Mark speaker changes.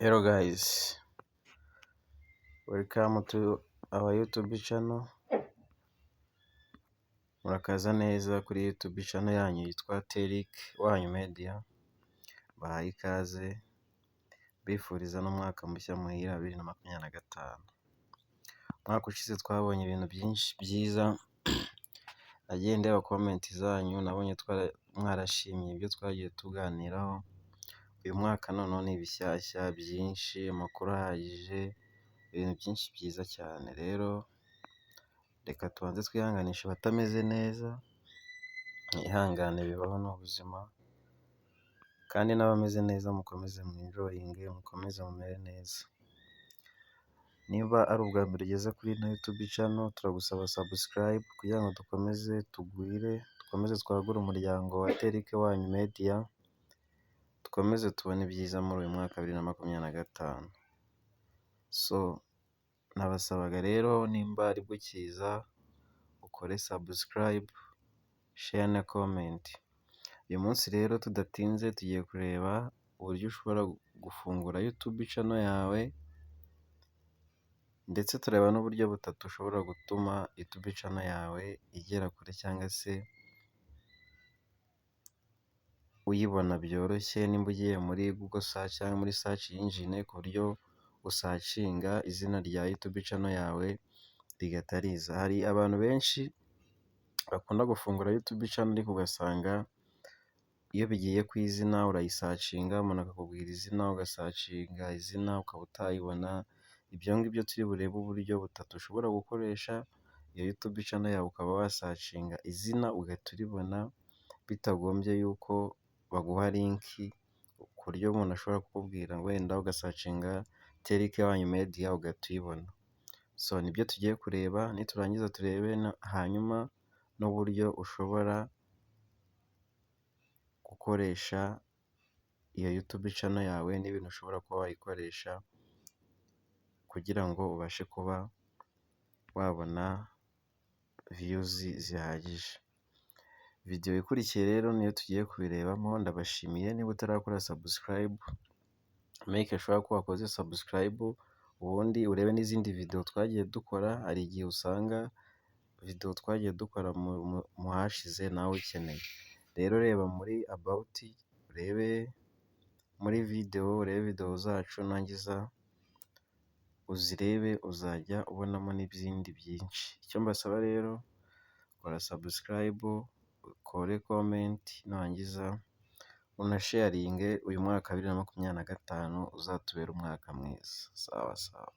Speaker 1: Hello guys, welcome to our YouTube channel. Murakaza neza kuri YouTube channel yanyu yitwa Teric Wanyu Media. Bahaye ikaze, mbifuriza n'umwaka mushya muhire wa 2025. Umwaka ushize twabonye ibintu byinshi byiza, nagiye ndeba comment zanyu, nabonye mwarashimye ibyo twagiye tuganiraho. Uyu mwaka noneho ni ibishyashya byinshi, amakuru ahagije, ibintu byinshi byiza cyane. Rero reka tubanze twihanganishe abatameze neza, mwihangane, bibaho, ni ubuzima, kandi n'abameze neza mukomeze mwenjoyinge, mukomeze mumere neza. Niba ari ubwa mbere ugeze kuri ino YouTube channel, turagusaba subscribe kugira ngo dukomeze tugwire, dukomeze twagure umuryango wa Teric Wanyu Media, dukomeze tubone ibyiza muri uyu mwaka wa 2025. So nabasabaga rero, nimba aribwo ukiza, ukore subscribe, share na comment. Uyu munsi rero tudatinze tugiye kureba uburyo ushobora gufungura YouTube channel yawe, ndetse tureba n'uburyo butatu ushobora gutuma YouTube channel yawe igera kure cyangwa se uyibona byoroshye, nimba ugiye muri Google search cyangwa muri search engine, ku buryo usearchinga izina rya YouTube channel yawe rigahita riza. Hari abantu benshi bakunda gufungura YouTube channel, ariko ugasanga iyo bigiye ku izina, urayisearchinga, umuntu akakubwira izina, ugasearchinga izina ukaba utayibona. Ibyo ngibyo turi burebe uburyo butatu ushobora gukoresha iyo YouTube channel yawe, ukaba wasearchinga izina ugahita uribona bitagombye yuko baguha link, ku buryo umuntu ashobora kukubwira wenda ugasearchinga Terike Wanyu Media ugahita uyibona. So nibyo tugiye kureba, niturangiza turebe hanyuma n'uburyo ushobora gukoresha iyo YouTube channel yawe n'ibintu ushobora kuba wayikoresha kugira ngo ubashe kuba wabona views zihagije. Videwo ikurikiye rero niyo tugiye kubirebamo. Ndabashimiye. Niba utarakora subscribe, make sure ko wakoze subscribe, ubundi urebe n'izindi videwo twagiye dukora. Hari igihe usanga videwo twagiye dukora mu hashize nawe ukeneye. Rero reba muri about, urebe muri videwo, urebe videwo zacu, nurangiza uzirebe, uzajya ubonamo n'ibindi byinshi. Icyo mbasaba rero, kora subscribe, ukore comment, nurangiza unasharinge. Uyu mwaka wa 2025 uzatubere umwaka mwiza. Sawa sawa.